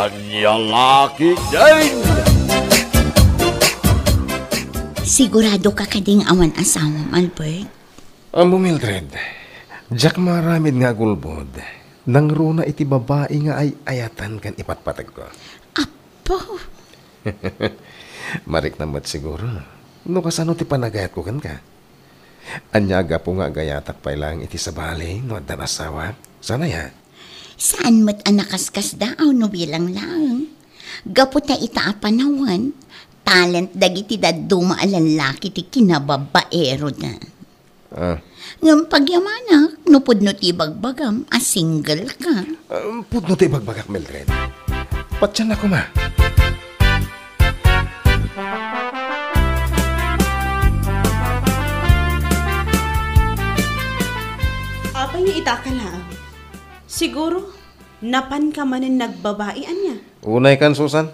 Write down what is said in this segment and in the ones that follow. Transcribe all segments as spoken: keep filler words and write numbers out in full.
Ania la ketdin? Sigurado ka kading awan asawam, Albert? Ammo, Mildred, diak maaramid nga agulbod. Nangruna iti babai nga ay-ayatan ken ipatpategko. Apo! Mariknam met siguro no kasano ti panagayatko kenka. Ania a gapu nga agayatak pay laeng iti sabali no addan asawak? Saan aya? Saan met a nakaskasdaaw no bilang laeng. Gapu ta ita a panawen, talent dagiti dadduma a lallaki ti kinababaeroda. Ah. Ngem pagyamanak, no pudno ti ibagbagam a single ka. Ah, pudno ti ibagbagak, Mildred. Patiennak koma. Apay nga ita ka laeng? Siguro, napanka manen nagbabai, ania? Unay kan, Susan.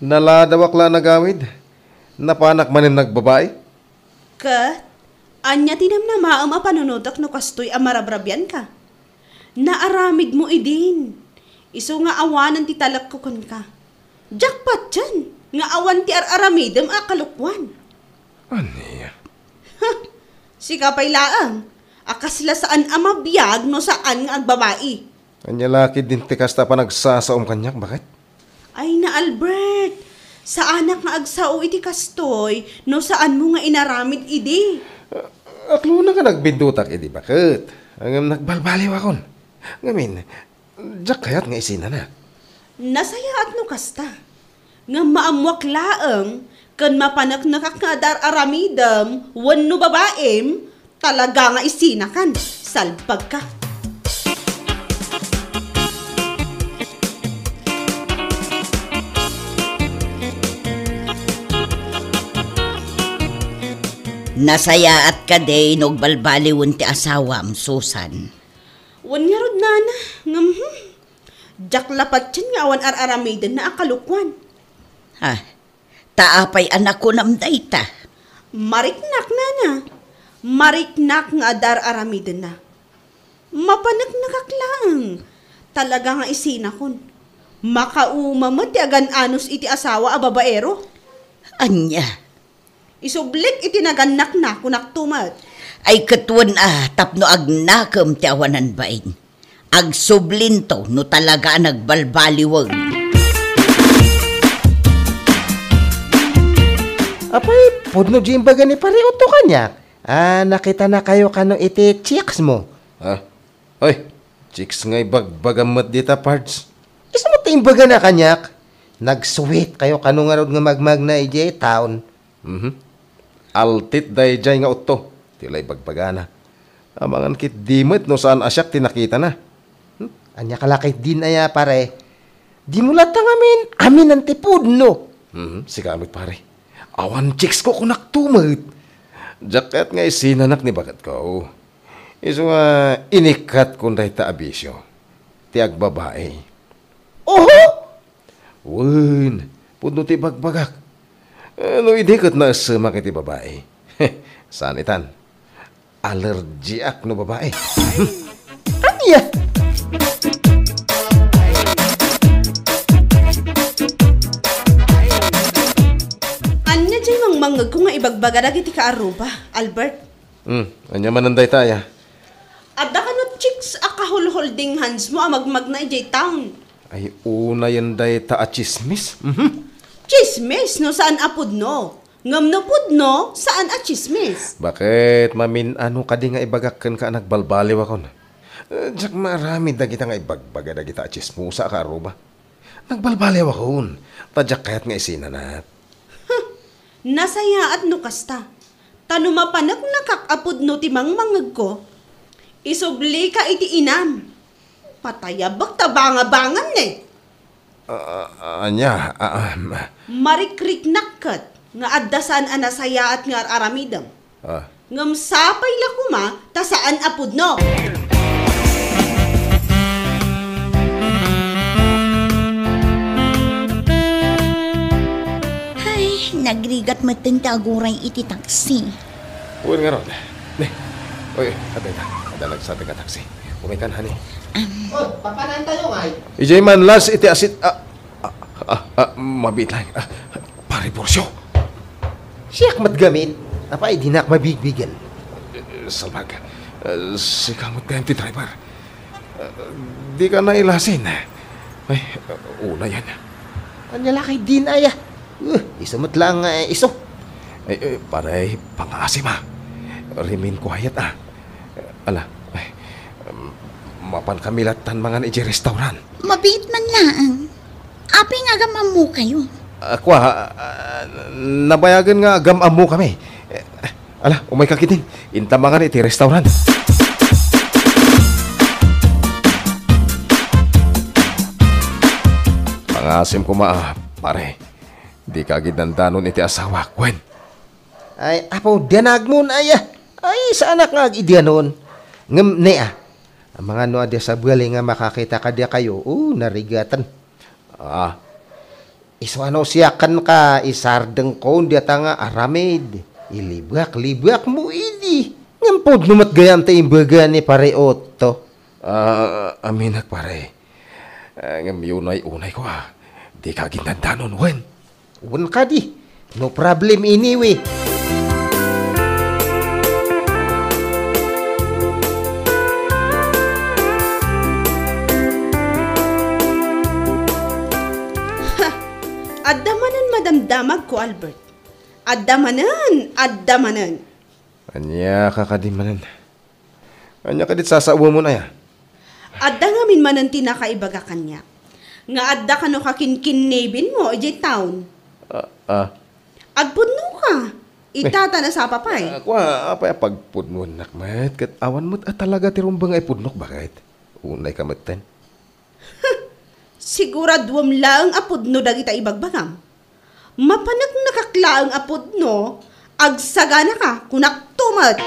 Naladawak la a nagawid. Napanak manen nagbabai. Ket, ania ti namnamaem a panunotek no kastoy a marabrabianka? Naaramidmo idin. Isu nga awanen ti talekko kenka. Diak patien nga awan ti ar-aramidem a kalokuan. Ania? Huh! Sika pay laeng a kasla saan a mabiag no saan nga agbabai. Ania la ketdin ti kasta a panagsasaom kaniak, baket? Ay na, Albert! Saanak nga agsao iti kastoy no saanmo nga inaramid idi. Ah, aklona nga nagbindutak idi, baket. Ngem nagbalbaliwakon. Ngamin, diak kayat nga isinanak. Nasayaat no kasta. Ngem maammoak laeng ken mapaneknekak nga adda ar-aramidem wenno babaim, talaga nga isinakan. Salbagka. Nasayaat kadi no agbalbaliwen ti asawam, Susan? Wen ngarud, nana, ngem, hmm, diak la patien nga awan ar-aramidenna a kalokuan. Ha? Ta apay a nakunam dayta? Mariknak, nana. Mariknak nga adda ar-aramidenna. Mapaneknekak laeng. Talaga nga isinakon. Makauma met ti agan-anos iti asawa a babaero. Ania? Isublik iti nagannakna, kunakto met. Ay, ket wen a, tapno agnakem ti awanan bain. Agsublinto no talaga a nagbalbaliwen. Apay, pudno diay imbaga ni Pare Otto kaniak a nakitanakayo kano iti chicks mo? Ah, oy, chicks nga ibagbagam met dita, Pards. Isu met ti imbagana kaniak. Nagsuwit kayo kano ngarud nga magmagna idiay town. Mhm. Altit daydiay nga Otto, ti la ibagbagana. Amangan ketdi met no saan a siak ti nakitana. Hmm? Ania ka la ketdin aya, pare? Dimo latta ngamin aminan ti pudno. Mhm, sika met, pare. Awan chicks ko, kunakto met. Diak kayat nga isinanak ni baketko. Isu nga inikkatko dayta a bisio. Ti agbabai. Oho! Wen, pudno ti ibagbagak. Eh, no idi ket naessemak iti babai. Saan itan. Alergiak no babai. Ania? Ania diay mangmangngegko nga ibagbaga dagiti kaarruba, Albert? Hmm, ania manen dayta aya? Adda kano chicks a kahulholding hands mo a magmagna idiay town. Ay, unayen dayta a tsismis. Mhm. Tsismis no saan a pudno. Ngem no pudno, saan a tsismis. Baket mamin-ano kadi nga ibagak kenka a nagbalbaliwakon? Eh, diak maaramid dagita nga ibagbaga dagita a tsismosa a kaarruba. Nagbalbaliwakon, ta diak kayat nga isinanak. Huh! Nasayaat no kasta. Ta no mapaneknekak a pudno ti mangmangngegko, isublika iti inam. Patayabek ta bangabangam ne. Ah, ah, ania? Ah, ah, ma- Marikriknak ket nga adda saan a nasayaat nga ar-aramidem. Ah. Ngem sapay la koma ta saan a pudno. Ay, nagrigat metten ti aguray iti taksi. Wen ngarud. Ne. Oy, oy, adda ita. Adda nagsateg a taksi. Umaykan, honey. Um. Oh, papanantayo ngay? Idiay manlas iti asit, ah, Ah, ah, mabiit lang. Ah, Pare Porcio. Siak met gamin. Apay, dinak mabigbigen. Eh, salbag. Eh, sika met gayam ti driver. Eh, dika nailasin. Ay, unayen. Ania la kay din aya? Uh, isu met lang, eh, isu. Eh, eh, pare, pangaasim a. Remain quiet a. Ala, eh, mapan kami lattan mangan iti restaurant. Mabiit man laeng. Apay nga agam-ammokayo? Ah, kua, ah, nabayagen nga agam-ammokami. Eh, ala, umayka ketdin. Inta mangan iti restaurant. Pangaasim koma, ah, pare. Dika agdandanon iti asawak, wen. Ay, apo, danagmon, aya. Ay, saanak nga agidianon. Ngem, ne, ah. Amangan no adda sabali nga makakita kadiakayo, o, narigaten. Ah. Isu a no siak kenka, isardengko diata nga aramid. Ilibak-libakmo idi. Ngem pudno met gayam ti imbaga ni Pare Otto. Ah, aminek, pare. Ah, ngem unay-unayko a. Dika agdandanon, wen? Wen kadi. No problem anyway. Ha! Adda manen madamdamagko, Albert. Adda manen, adda manen. Ania ka kadi manen? Ania kadi ti sasaoamon aya? Adda ngamin manen ti nakaibaga kaniak. Nga adda kano kakinkinnibinmo idiay town. Ah, ah. Agpudnoka. Ita ta nasapa pay. Ah, kua, apay a pagpudnoennak met, ket awan met a talaga ti rumbeng a ipudnok, baket? Unayka metten. Siguraduem laeng a pudno dagita ibagbagam. Mapaneknekak laeng a pudno, agsaganaka, kunakto met.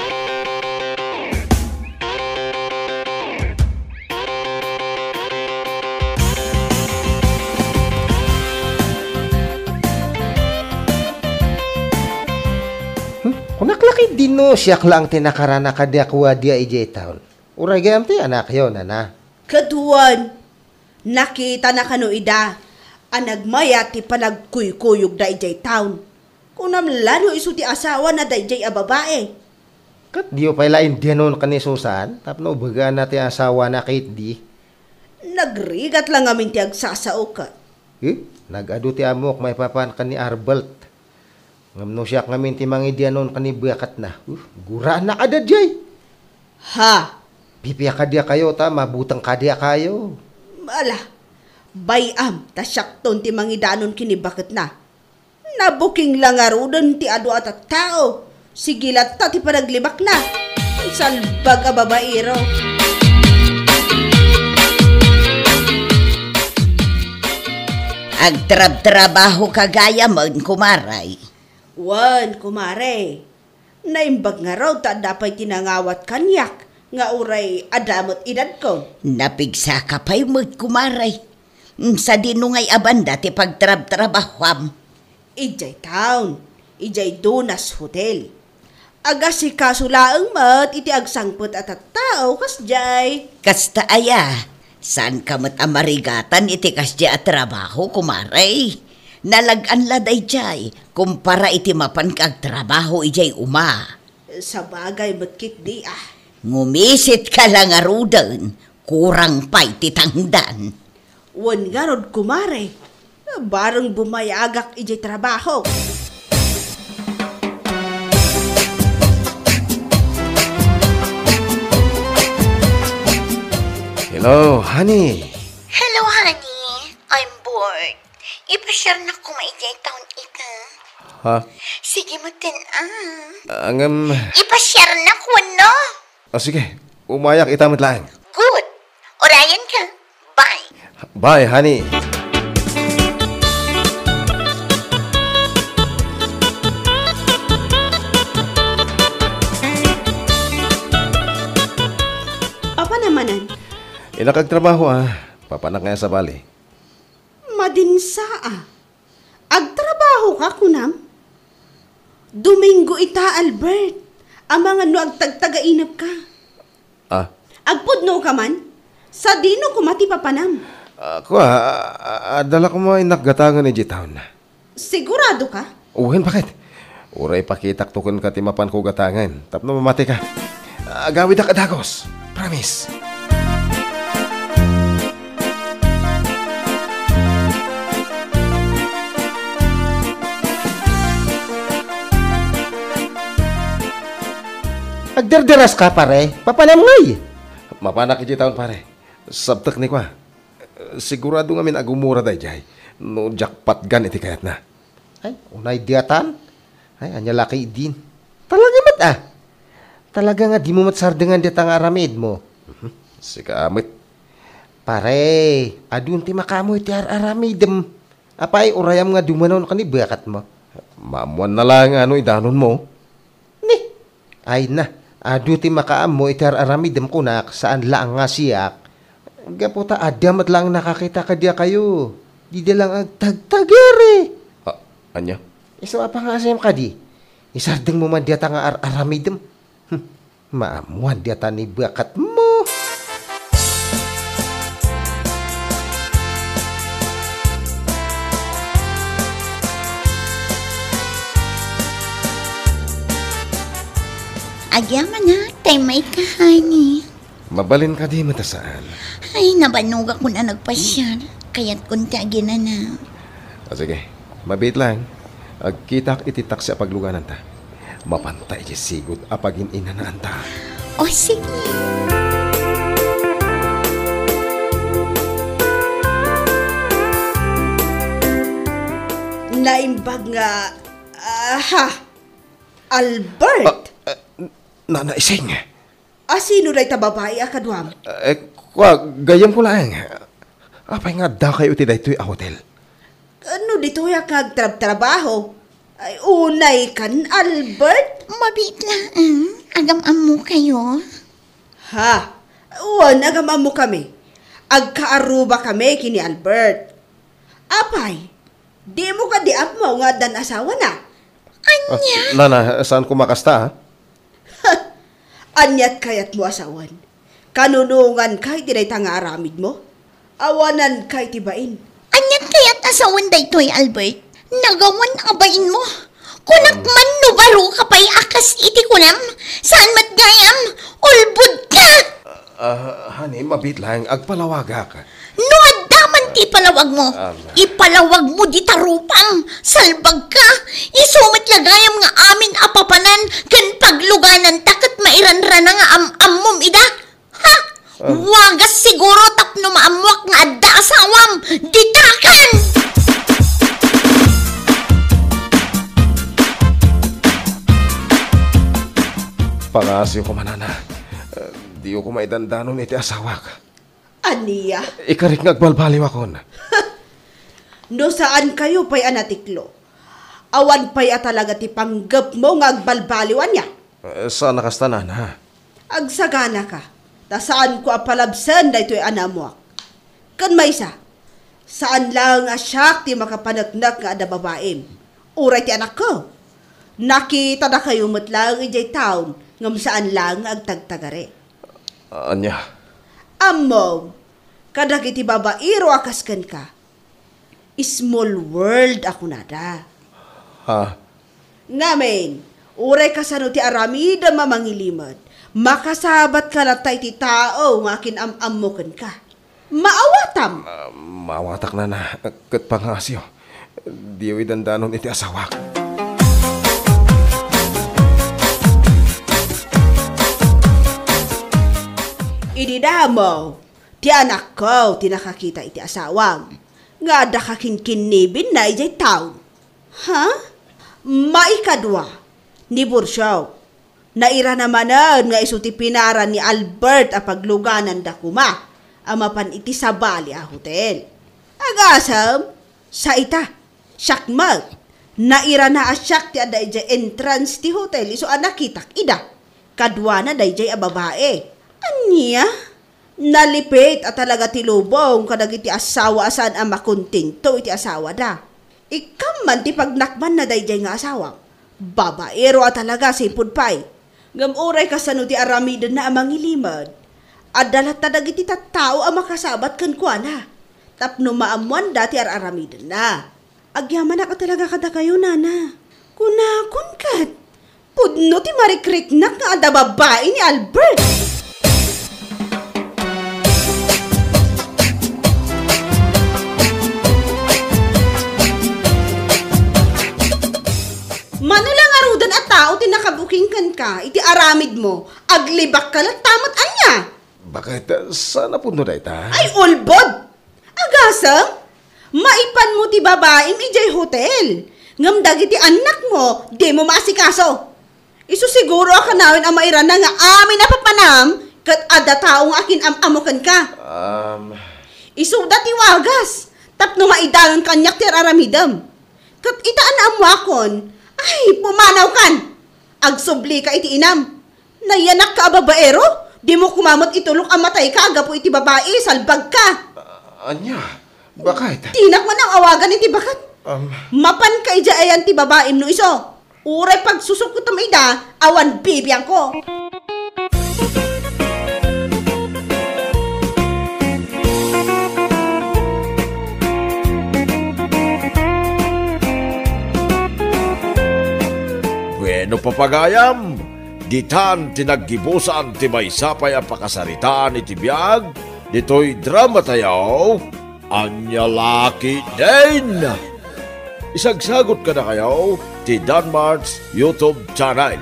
Hmm? Kunak la ketdin no siak laeng ti nakarana kadiak wadi a idiay town. Uray gayam ti anakyo, nana. Ket wen, nakitana kano ida a nagmayat ti panagkuykuyogda idiay town. Kunam la no isu ti asawana daydiay a babai. Ket diyo pay la indianon ken ni Susan tapno ibagana ti asawana ketdi? Nagrigat la ngamin ti agsasao ket. Eh, nag-adu ti ammok maipapan ken ni Arbelt. Ngem no siak ngamin ti mangidianon ken ni baketna, uh, guraannak a daydiay. Ha? Pipia kadiakayo ta mabuteng kadiakayo. Ala, bay-am ta siakton ti mangidanon ken ni baketna. Nabuking la ngaruden ti adu a tattao. Sige latta ti panaglibakna. Salbag a babaero. Agtrabtrabahoka gayamen, kumare. Wen, kumare. Naimbag ngarud ta adda pay ti nangawat kaniak nga uray adda met idadko. Napigsaka pay met, kumare. Sadino ngay a banda ti pagtrabtrabahoam? Idiay town, idiay Dunas Hotel. Agasikaso laeng met iti agsangpet a tattao kasdiay. Kasta aya, saanka met a marigatan iti kasdiay a trabaho, kumare. Nalag-an la daydiay, kumpara iti mapanka agtrabaho idiay uma. Sabagay met ketdi, ah. Ngumisitka la ngaruden, kurang pay ti tangdan. Wen ngarud, kumare, bareng bumayagak idiay trabaho. Hello, honey. Hello, honey. I'm bored. Ipasiarnak koma idiay town ita. Ha? Sige, maten, ah. Ngem, ipasiarnak wenno? Ah, sige. Umayak ita met laeng. Good. Urayenka. Bye. Bye, honey. Apan a manen? Innak agtrabaho, ah. Papanak nga sabali. Madinsa, ah. Agtrabahoka, kunam? Domingo ita, Albert. Amangan no agtagtagainepka. Ah. Agpudnoka man? Sadino koma ti papanam? Ah, kua, a-, a-, adda la koma innak gatangen idiay taon. Sigurado ka? Wen, baket. Uray pakitak to kenka ti mapanko gatangen tapno mamati ka. Agawidak a dagus. Promise. Agderderas ka, pare? Papanam ngay? Mapanak idiay taon, pare. Sabtek ni kua. Sigurado ngamin a gumura daydiay no diak patgan iti kayatna. Ay, unay diatan. Ay, ania la kay idin? Talaga met, ah. Talaga nga dimo met sardengan dayta nga aramidmo. Mhm. Sika met. Pare, adun ti makaammo iti ar-aramidem. Apay, urayam nga dumanon ken ni baketmo. Maammoanna laeng nga no idanonmo. Ni, ay na, adu ti makaammo iti ar-aramidem kunak, saan laeng nga siak. Gapu ta adda met laeng nakakita kadiakayo. Dida laeng agtagtagere. Ah, ania? Isu a pangasem kadi? Isardengmo man dayta nga ar-aramidem. Hmm, maammoan dayta ni baketmo. Agyamanak, tay maikahani. Mabalin kadi met a saan? Ay, nabanogakon a nagpasiar. Kayatkon ti aginana. Ah, sige, mabiit laeng. Agkitak iti taksi a paglugananta. Mapanta iti sigud a pagin-inanaanta. O, sige. Naimbag nga, aha, Albert! Ah, eh, Nana Ising. A sino dayta babai a kaduam? Eh, kua, gayyemko laeng. Apay nga addakayo iti daytoy a hotel? No ditoyak nga agtrabtrabaho, ay, unay kan, Albert? Mabiit laeng, agam-ammokayo. Ha? Wen, agam-ammokami. Agkaarrubakami ken ni Albert. Apay, dimo kadi ammo nga addan asawana? Ania? Ah, Nana, saanko makasta, ah. Aniat kayatmo a sawen? Kanunonganka iti dayta nga aramidmo? Awananka iti bain. Aniat kayat a sawen daytoy, Albert? Nagawan a bainmo? Kunak man no baro ka pay a kas iti kunam, saan met gayam, ulbod ka! Ah, honey, mabiit laeng, agpalawagak. No adda man ti ipalawagmo, Ah. ipalawagmo dita rupam. Salbag ka. Isu met la gayam nga amin a papanan ken paglugananta ket mairanrana nga am-ammom ida. Ha? Ah. Wagas siguro tapno maammoak nga adda asawam. Ditakan! Pangaasiyo koma, Nana. Eh, diyo koma idandanon iti asawak. Ania? Ikarik nga agbalbaliwakon. No saankayo pay a natiklo, awan pay a talaga ti panggepmo nga agbalbaliw, ania? Eh, saan a kasta, Nana. Agsaganaka, ta saanko a palabsen daytoy a naammoak. Ken maysa, saan laeng a siak ti makapaneknek nga adda babaim, uray ti anakko. Nakitadakayo met laeng idiay town ngem saan laeng nga agtagtagare. Ania? Ammom, kadagiti babaero a kas kenka, small world a kunada. Ha? Ngamin, uray kasano ti aramidem a mangilimed, makasabatka latta iti tao nga akin-am-ammo kenka. Maawatam! Ah, maawatak, Nana, ket pangaasiyo, diyo idandanon iti asawak. Idi damo, ti anakko ti nakakita iti asawam nga adda kakinkinnibinna idiay town. Ha? Maikadua, ni Bursiaw. Nairana manen nga isu ti pinaran ni Albert a paglugananda koma a mapan iti sabali a hotel. Agasem, sa ita, siak met. Nairana a siak ti adda idiay entrance ti hotel isu a nakitak ida. Kaduana daydiay a babae. Ania? Nalipit a talaga ti lubong kadagiti asawa a saan a makontento iti asawada. Ikkam man ti pagnakmanna daydiay nga asawa. Babaero a talaga, sipud pay. Ngem uray kasano ti aramidenna a mangilimed, adda latta dagiti tattao a makasabat kenkuana. tapno maammoanda ti ar-aramidenna. Agyamanak a talaga kadakayo, nana. Kunakon ket, pudno ti marikriknak nga adda babai ni Albert. Mano la ngaruden a tao ti nakabuking kenka iti aramidmo, aglibakka latta met ania? Bakit? Saan a pudno dayta? Ay, ulbod! Agasem, maipanmo ti babaim idiay hotel, ngem dagiti annakmo, dimo maasikaso. Isu siguro a kanayon a mairanna nga amin a papanam ket adda tao nga akin-am-amo kenka. Um, Isuda ti wagas, tapno maidanon kaniak ti ar-aramidem. Ket ita a naammoakon, ay, pumanawkan! Agsublika iti inam. Nayanakka a babaero? Dimo koma met itulok a matayka a gapu iti babai, salbagka. Ania? Bakit? Dinak man awagan iti baket. Um, Mapanka idiay ayan ti babaim no isu. Uray pagsusukkutem ida, awan bibiangko. Bueno, papagayam, ditan ti naggibusan ti maysa pay a pakasaritaan iti biag ditoy dramatayo, Ania La Ketdin. Isagsagut kadakayo ti Danmart's YouTube channel.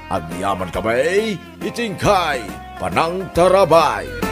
Agyaman kami iti inkay panangtarabay.